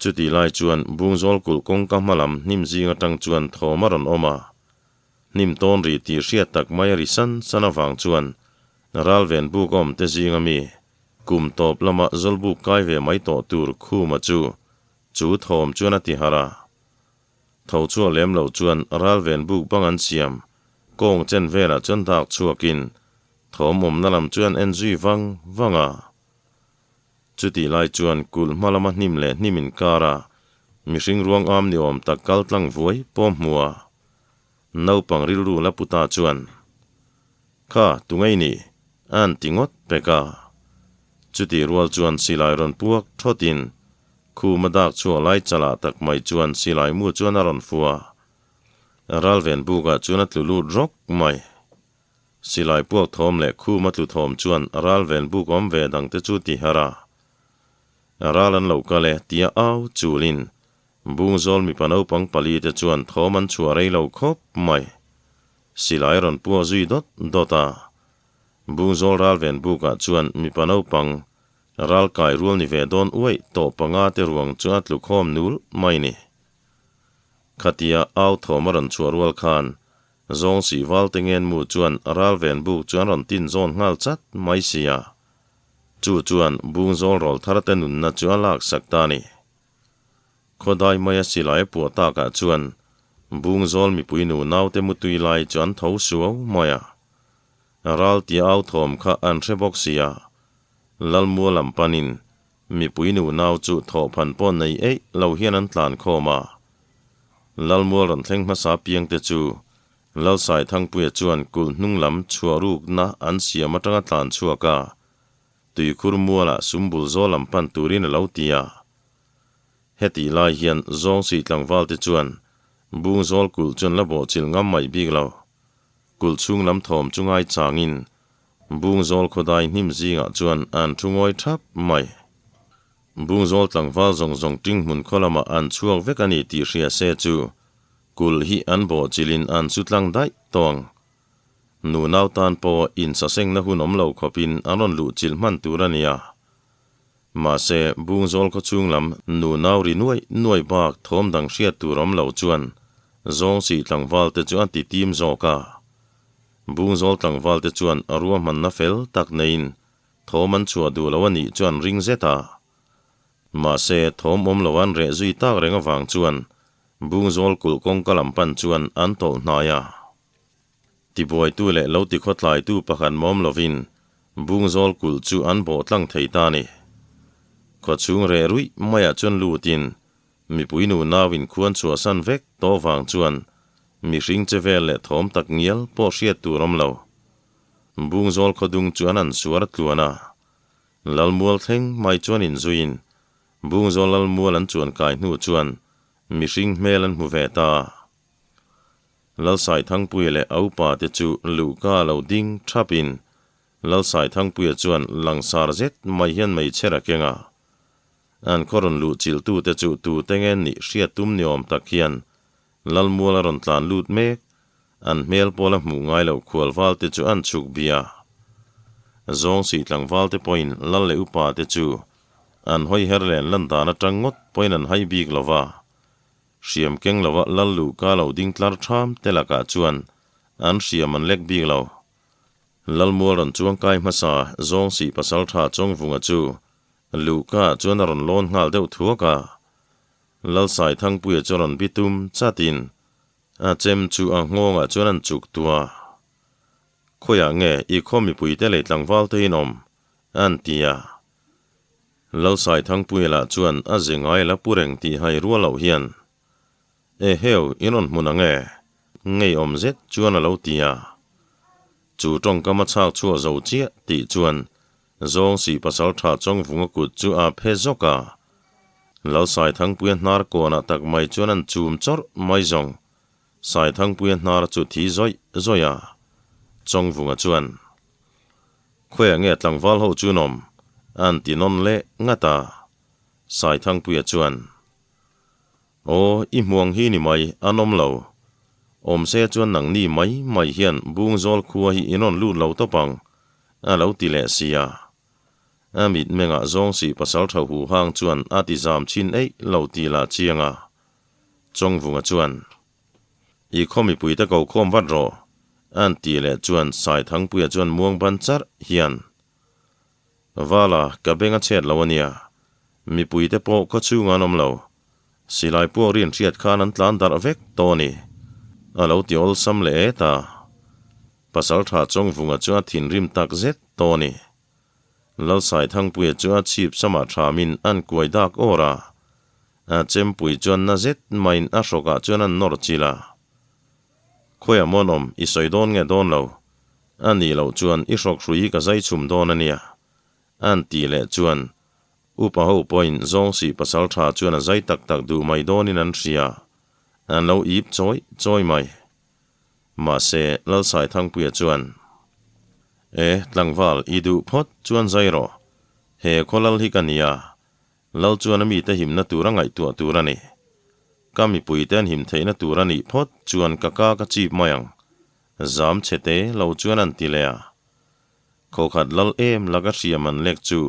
Chutih lai chuan Bungzawl kulh kawngka hma lam hnim zing atang chuan thawm a rawn awm a. Hnim tawn ri tih hriat tak mai a ri san san avang chuan Ralven buk awm te zing ami kum tawp lama zawlbuk kai ve mai tawh tur Khuma chu chu thawm chuan a ti harh a. Tho chhuak lem lo chuan Ralven buk bang an siam kawng chen velah chuan dak chhuakin Thawm awmna lam chu an en zui vang vang a. Chutih lai chuan kulh hma lama hnim leh hnim inkara mihring ruang am ni awm tak kal tlang vuai pawh hmu a. Naupang rilru la pu ta chuan, Kha, tungei ni? A'n ti ngawt pek a. Chutih rual chuan silai rawn puak thawtin khuma dak chhuak lai chalah tak mai chuan silai mu chuan a rawn fua. Ralven bukah chuan a tlu lut rawk mai. Silai puak thawm leh khum a tlu thawm chuan ral ven buk awm ve dang te chu ti harh a. Ral an lo kal e tia au chulin Bungzawl mipa naupang pali te chuan thawm an chhuah rei lo khawp mai. Silai rawn puak zui dawt dawt a. Bungzawl ral ven bukah chuan mipa naupang ral kai rual ni ve dawn uaih tawh panga te ruang chu a tlu khawm nul mai ni. Khatia au thawm a rawn chhuah rual khan Zawng sih val te ngen mu chuan ral ven buk chu an rawn tin zawn nghal chat mai si a. Chu chuan bung zawl rawl thar te nunna chu a lak sak ta a ni. Khawdai maia silai a puah takah chuan bung zawl mipui nu naute mutui lai chu an tho suau mai a. Ral tia au thawm kha an hre bawk si a. Lalmua lam panin mipui nu nau chu thawhphan pawh nei eih lo hian an tlan khawm a. Lalmual rawn thleng hmasa piangte chu Lalsaithangpuia chuan kulh hnung lam chhuah rukna an siam atanga tlan chhuak a, tuikhur mualah sumbul zawl lam pan turin a lo ti a. Hetih lai hian Zawngsih tlangvalte chuan Bungzawl kulh chuan la bawhchilh ngam mai bik lo. Kulh chhung lam thawm chu ngai changin Bungzawl khawdai hnim zingah chuan an thu ngawi thap mai. Bungzawl tlangval zawng zawng ting hmun khaw lamah an chhuak vek a ni tih hria se chu kulh hi an bawhchilhin an chu tlang daih tawh ang. Nu nau tan pawh insasengna hun awm lo khawpin an rawn luhchilh hman tur a ni a. Mahse, Bungzawl khaw chhung lam nu nau ri nuai nuai bak thawm dang hriat tur awm lo chuan Zawngsih tlangval te chu a ti tim zawk a. Bungzawl tlangval te chuan a ruahmanna fel tak neiin Thawm an chhuah duh lo a nih chuan ring zet a. Mahse, thawm awm lo an reh zui tak reng avang chuan Bungzawl kulh kawngka lam pan chuan an tawlh hnai a. Tibuaitu leh lo tikhawtlaitu pakhat mawm lovin Bungzawl kulh chu an bawh tlang thei ta a ni. Khawchhung reh ruih maiah chuan lutin mipui nu nauin khuan chhuahsan vek tawh vang chuan mihring che vel leh thawm tak ngial pawh hriat tur awm lo. Bungzawl khawdung chuan an suar tluan a, Lalmual thleng mai chuan inzuiin Bungzawl Lalmual an chuan kai hnu chuan mihring hmel an hmu ve ta. Lalsaithangpuia leh a upa te chu luhka lo ding thapin Lalsaithangpuia chuan langsar zet mai hian meichher a keng a. An khaw rawn luh chilhtute chu tute nge nih hriat tum ni awm tak hian Lalmual a rawn tlan lut mek, an hmel pawla hmuh ngai loh khual val te chu an chhuk bia. Zawng sih tlangval te pawhin lal leh upa te chu an hawi her len lan dan atang ngawt pawhin an hai bik lo va. Hriam keng lova lal luhka lo ding tlar ṭham te lakah chuan an hriam an lek bik lo. Lalmual rawn chuang kai hmasa zawng sih pasalṭha Chawngvunga chu luhka ah chuan a rawn lawn nghal deuh thuak a. Lalsaithangpuia chu a rawn bitum chatin a chem chu a nghawngah chuan an chuk tua. Khawiah nge i khaw mipuite leh tlangval te in awm? an ti a. Lalsaithangpuia lah chuan a ze ngai la pu reng tih hai rual loh hian, E heu, in rawn hmun ang e, ngeiawm zet chuan a lo ti a. Chu tawngkam a chhak chhuah zo chiah tih chuan Zawng sih pasal tha Chawngvunga kut chu a phe zawk a. Lalsaithangpuia hnar kawnah tak mai chuan an chum chawrh mai zawng. Saithangpuia hnar chu thi zawih zawih a, Chawngvunga chuan, Khawiah nge tlangval ho chu nawm? an ti nawn leh ngat a. Saithangpuia chuan, Aw, i hmuang hi ni mai, a nawm lo. Awmse chuan nangni mai mai hian Bungzawl khua hi i rawn lut lo tawp ang, a lo ti leh si a. A mitmengah zawng sih pasaltha huhang chuan a ti zam chhin eih lo ti lah chiang a. Chawngvunga chuan, I khaw mipuite ko khawm vat rawh, an tih leh chuan Saithangpuia chuan muang ban charh hian, Vala, ka beng a chhet lo a nia. Mipuite pawh khaw chhungah an awm lo. Silai puak rin hriat khan an tlan darh vek tawh a ni, a lo ti awlsam leh et a. Pasaltha Chawngvunga chu a thinrim tak zet tawh a ni. Lalsaithangpuia chu a chhip samah thamin an kuai dak awr a. A chempui chuan na zet maiin a hrawkah chuan an nawr chil a. Khawiah mawn awm i sawi dawn nge dawn lo? A nih loh chuan i hrawk hrui hi ka zai chhum dawn a nia. An tih leh chuan upa ho pawhin zawng sih pasal tha chuan a zai tak tak duh mai dawnin an hria. An lo ip chawi chawi mai. Mahse, Lalsaithangpuia chuan, E, tlangval, i duh phawt chuan zai rawh. He khawlal hi ka nia. Lal chuan a mite himna tur a ngaihtuah tur a ni. Ka mipuite an him theihna tur a nih phawt chuan ka ka ka chip mai ang. Zam chhete lo chuan an ti leh a. Khawkhat lal em laka hriam an lek chu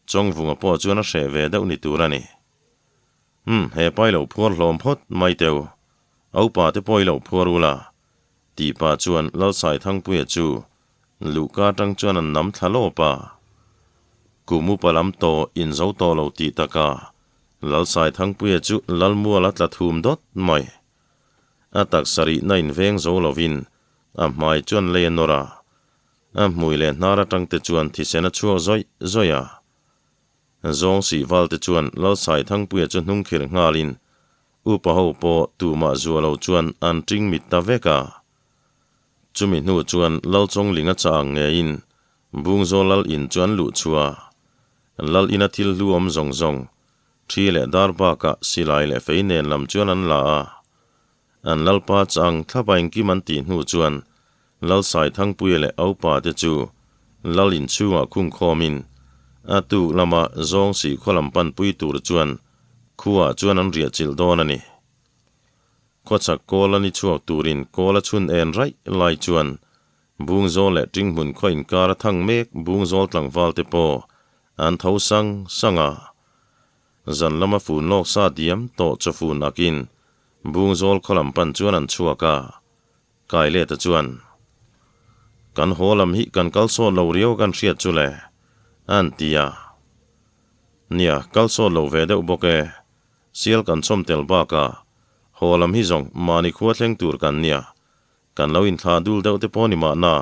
Chawngvunga pawh chuan a hreh ve deuh ni tur a ni. Umm, he pai lo phuar hlawm phawt mai teu. A upa te pawh i lo phuar ula. Tih pah chuan Lalsaithangpuia chu luhka atang chuan an nam thla lawp a. Kum upa lam tawh in zo tawh lo tih taka Lalsaithangpuia chu Lalmual a tla thum dawt mai. A taksa rihna in veng zo lovin a hmai chuan lei a nawr a, a hmui leh hnar atang te chuan thisen a chhuak zawih zawih a. Zawng sih val te chuan Lalsaithangpuia chu hnung khirh nghalin Upa ho pawh tumah zuah lo chuan an ṭing mit ta vek a. Chumi hnu chuan Lalchawnglinga chah ang ngeiin Bungzawl Lal in chu an luh chhuah a. Lal ina thil hlu awm zawng zawng, ṭhi leh dar bakah silai leh fei nen lam chuan an la a. An Lalpa chah ang thlapa engkim an tih hnu chuan Lalsaithangpuia leh a upa te chu Lal in chhungah khung khawmin a tuk lama zawng sih khaw lam panpui tur chuan Khuaah chuan an riah chilh dawn a ni. Khawchhak kawl a ni chhuak turin kawl a chhun en raih lai chuan Bungzawl leh Tinghmun khaw inkar a thang mek Bungzawl tlangval te pawh an tho sang sang a. Zan lama fun lawk sa diam tawh chawfun akin Bungzawl khaw lam pan chuan an chhuak a. Kaileta chuan, Kan haw lam hi kan kal sawt lo riau kan hriat chu le, an ti a. Nia, kal sawt lo ve deuh bawk e. Sial kan chawm tel bakah, haw lam hi zawng mahni khua thleng tur kan nia, kan lo inthlah dul deuh te pawh ni mahna,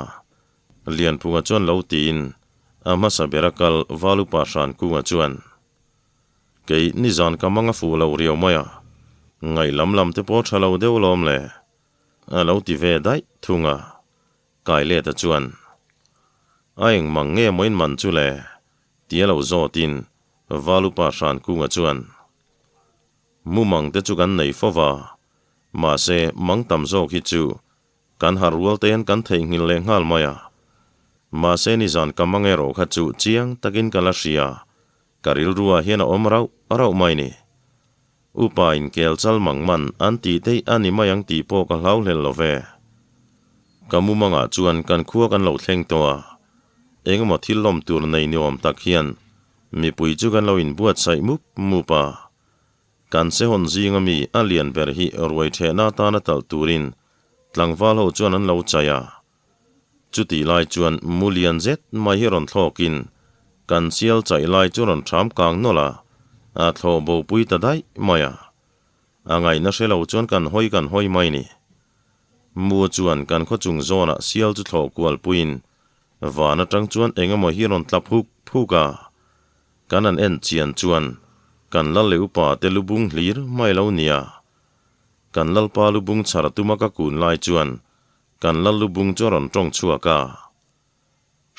Lianphunga chuan lo tiin a hmasa bera kal Valupa Hrankunga chuan, Kei nizan ka mang a fuh lo riau mai a, ngaih lam lam te pawh tha lo deuh lawm le. A lo ti ve daih thung a, Kaileta chuan, A eng mang nge maw in man chu le? tia lo zawtin Valupa Hrankunga chuan, Mumang te chu kan nei fo va, mahse mang tam zawk hi chu kan harh rual te hian kan theihnghilh leh nghal mai a. Mahse nizan ka mang erawh kha chu chiang takin ka la hria, ka rilruah hian a awm rauh rauh mai ni. Upa in kel chal mang man an tih teih a ni mai ang tih pawh ka hlau hlel lo ve. Ka mumangah chuan kan khua kan lo thleng tawh a. Engemaw thil lawm tur nei ni awm tak hian mipui chu kan lo inbuatsaih mup mup a. Kan sehawn zinga mi a lian ber hi ruai thehna atana talh turin tlangval ho chuan an lo chai a. Chutih lai chuan mu lian zet mai hi rawn thlawkin kan sial chaih lai chu rawn ṭham kang nawlh a, a thlawh bopui ta daih mai a. A ngaihna hre lo chuan kan hawi kan hawi mai ni. Mu chuan kan khaw chung zawnah sial chu thlawh kual puiin van aṭang chuan eng emaw hi rawn tla phuk phuk a. Kan han en chian chuan kan lal leh upa te lu bung hlir mai lo nia. Kan lalpa lu bung chhar tuma ka kun lai chuan kan lal lu bung chu a rawn tawng chhuak a.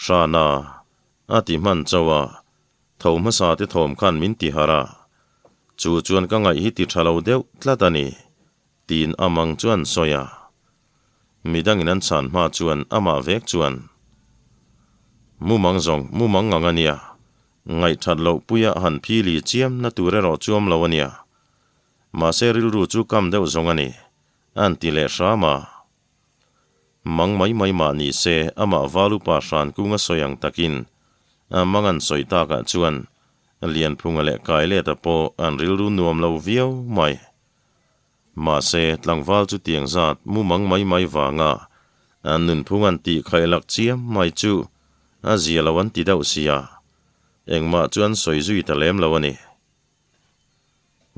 Hrana, a ti hman chauh a, tho hmasa te thawm khan min ti harh a. Chu chuan ka ngaih hi ti tha lo deuh tlat a ni, tiin a mang chu an sawi a. Midangin an chhan hma chuan amah vek chuan, Mumang zawng mumang ngang a nia, ngaihthat loh puia han phili chiam na tur erawh chu awm lo a nia. Mahse rilru chu kam deuh zawng a ni, an ti leh hram a. Mang mai mai mah ni se amah Valupa hran kunga sawi ang takin a mang an sawi takah chuan Lianphunga leh Kaileta pawh an rilru nuam lo viau mai. Mahse, tlangval chu tiang zat mumang mai mai vanga an nunphung an tih khaih lak chiam mai chu a zia lo an ti deuh sia, engmah chu an sawi zui ta lem lo a ni.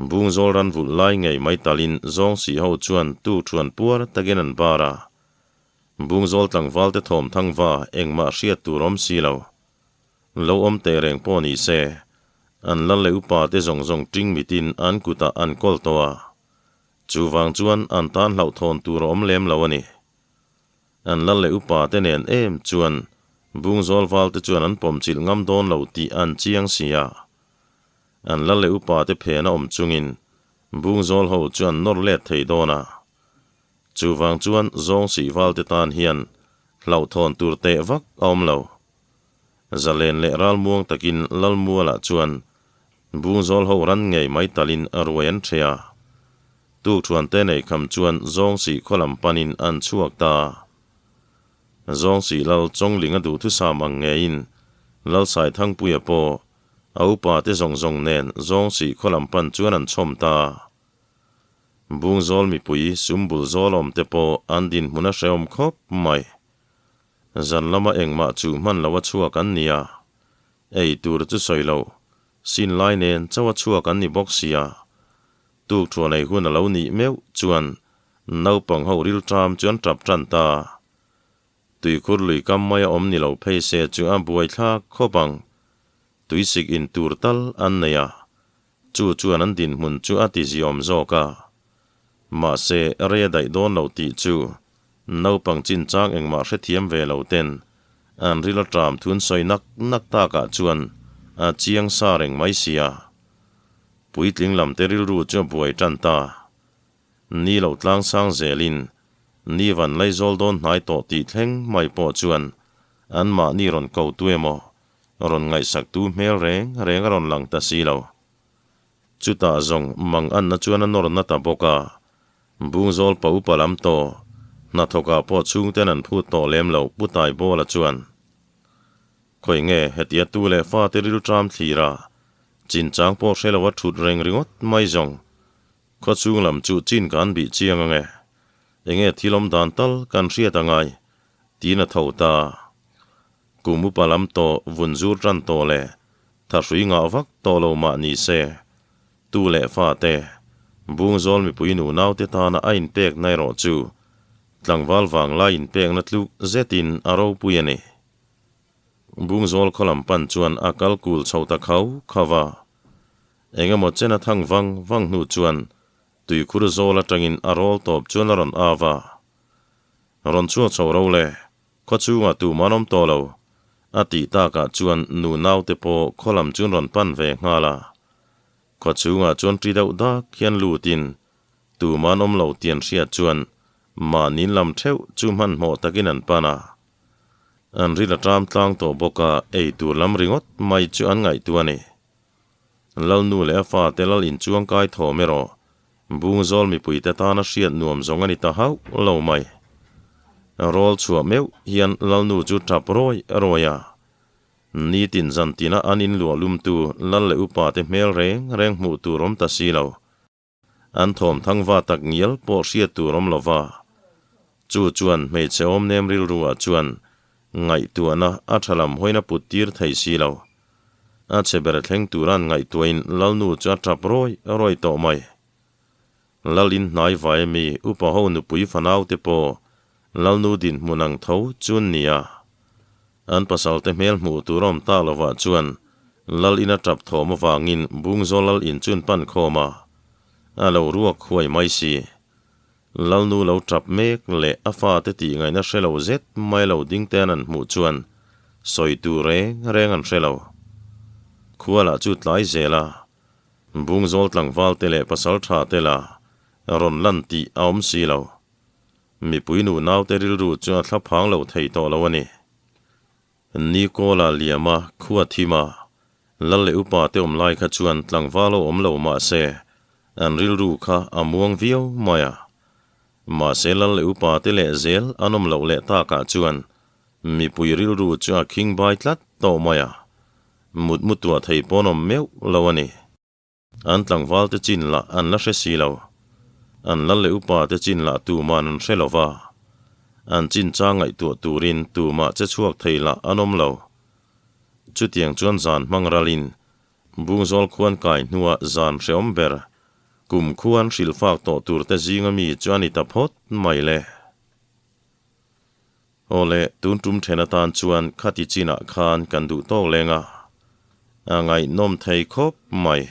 Bungzawl ran vulh lai ngei mai talin zawng sih ho chuan tu thuan puar takin an bar a, Bungzawl tlangval te thawm thang va engmah hriat tur awm si lo. Lo awm teh reng pawh ni se, an lal leh upa te zawng zawng ṭing mitin an kutah an kawl tawh a, chuvang chuan an tan hlauhthawn tur a awm lem lo a ni. An lal leh upa te nen em chuan Bungzawl val te chuan an pawmchilh ngam dawn lo tih an chiang si a. An lal leh upa te phen a awm chungin Bungzawl ho chu an nawr let thei dawn a. Chuvang chuan zawng sih val te tan hian hlauhthawn tur teh vak a awm lo. Zalen leh ralmuang takin Lalmualah chuan Bungzawl ho ran ngei mai talin a ruai an ṭhe a. Tukṭhuante nei kham chuan Zawngsih khaw lam panin an chhuak ta. Zawngsih Lal Chawngling a duhthusam ang ngeiin Lalsaithangpuia pawh a upate zawng zawng nen Zawngsih khaw lam pan chuan an chhawm ta. Bungzawl mipui sumbul zawl awmte pawh an dinhmun a hrehawm khawp mai. Zan lama engmah chu hman lo a chhuak an ni a, ei tur chu sawi lo, sin lai nen chauh a chhuak an ni bawk sia. Tuk thuan ei hun a lo nih meuh chuan naupang ho rilṭam chu an ṭap ṭan ta. Tuikhur lui kam mai a awm ni lo phei se chu a buaithlak khawp ang. Tuisik in tur tal an nei a, chu chuan an dinhmun chu a ti ziawm zawk a. Mahse, rei a daih dawn lo tih chu naupang chinchang engmah hrethiam ve lo ten an ril a ṭam thun sawi nak nak takah chuan a chiang sa reng mai sia. Puitling lamte rilru chu a buai ṭan ta. Ni lo tlang sang zelin ni van laizawl dawn hnai tawh tih thleng mai pawh chuan anmahni rawn ko tu emaw rawn ngaihsaktu hmel reng reng a rawn lang ta si lo. Chutah zawng mang anna chuan a nawr na ta bawk a, Bungzawl pa upa lam tawh, hnathawkah pawh chhungten an phut tawh lem lo Pu Taibawla chuan, Khawi nge hetia tu leh fate rilṭam thlir a, chinchang pawh hre lo a ṭhut reng ringawt mai zawng, khawchhung lam chu chin kan bih chiang ange, enge thil awm dan tal kan hriat angai, tiin a tho ta. Kum upa lam tawh vun zur tan tawh leh thahrui ngah vak tawh lo mah ni se, tu leh fa te, Bungzawl mipui nu naute tana a inpekna erawh chu tlangval vanglai inpekna tluk zetin a ropui a ni. Bungzawl khaw lam pan chuan a kal kul chho ta khau khau a. Eng emaw chen a thang vang vang hnu chuan tuikhur zawl atangin a rawl tawp chuan a rawn av a. Rawn chhuak chho ro le, Khaw chhungah tum an awm tawh lo, a tih takah chuan nu naute pawh khaw lam chuan rawn pan ve nghal a. Khaw chhungah chuan ṭi deuh dak hian lutin tum an awm lo tih an hriat chuan mahni lam ṭheuh chu hmanhmawh takin an pan a. An ril a ṭam tlang tawh bawk a, ei tur lam ringawt mai chu an ngaihtuah a ni. Lalnu leh a fate lal inchuang kai thawm erawh Bungzawl mipuite tana hriat nuam zawng a ni ta hauh lo mai. Rawl chhuah meuh hian Lalnu chu tap rawi rawi a. Nitin zantina an inluah lumtu lal leh upa te hmel reng reng hmuh tur awm ta si lo. An thawm thangva tak ngial pawh hriat tur awm lova. Chu chuan hmeichhe awm nem rilruah chuan ngaihtuahna a tha lam hawina put tir thei si lo. A chhe ber thleng turan ngaihtuahin Lalnu chu a tap rawi rawi tawh mai. Lalin hnai vai ami upa ho nupui fanau te pawh Lalnu dinhmun ang tho chu an ni a. An pasalte hmel hmuh tur awm tak lovah chuan Lal in a tap thawm avangin Bungzawl Lal in chu an pan khawm a, a lo ruak huai mai si. Lalnu lo tap mek leh a fate tih ngaihna hre lo zet mai lo ding te an an hmuh chuan sawi tur reng reng an hre lo. Khua lah chu tlai zel a, Bungzawl tlangval te leh pasal tha te la rawn lan tih a awm si lo. Mipui nu naute rilru chu a thla phang lo thei tawh lo a ni. Nikola Liama khua thima Lal leh upa te awm lai kha chuan tlangval aw awm lo mah se an rilru kha a muang viau mai a. Mahse Lal leh upa te leh zel an awm loh leh takah chuan mipui rilru chu a khing bai tlat tawh mai a. Mutmu tuah thei pawn awm meuh lo a ni. An tlangval te chin lah an la hre si lo. An lal leh upa te chin lah tuman an hre lo va. An chin chang ngaihtuah turin tumah che chhuak thei lah an awm lo. Chutiang chuan zan hmang ralin Bungzawl khuan kai hnuah zan hreawm ber kum khuan hrilhfak tawh tur te zinga mi chu a ni ta phawt mai le. Aw le, tun tum then atan chuan khati chinah khan kan duh tawk leng a, a ngaihnawm thei khawp mai.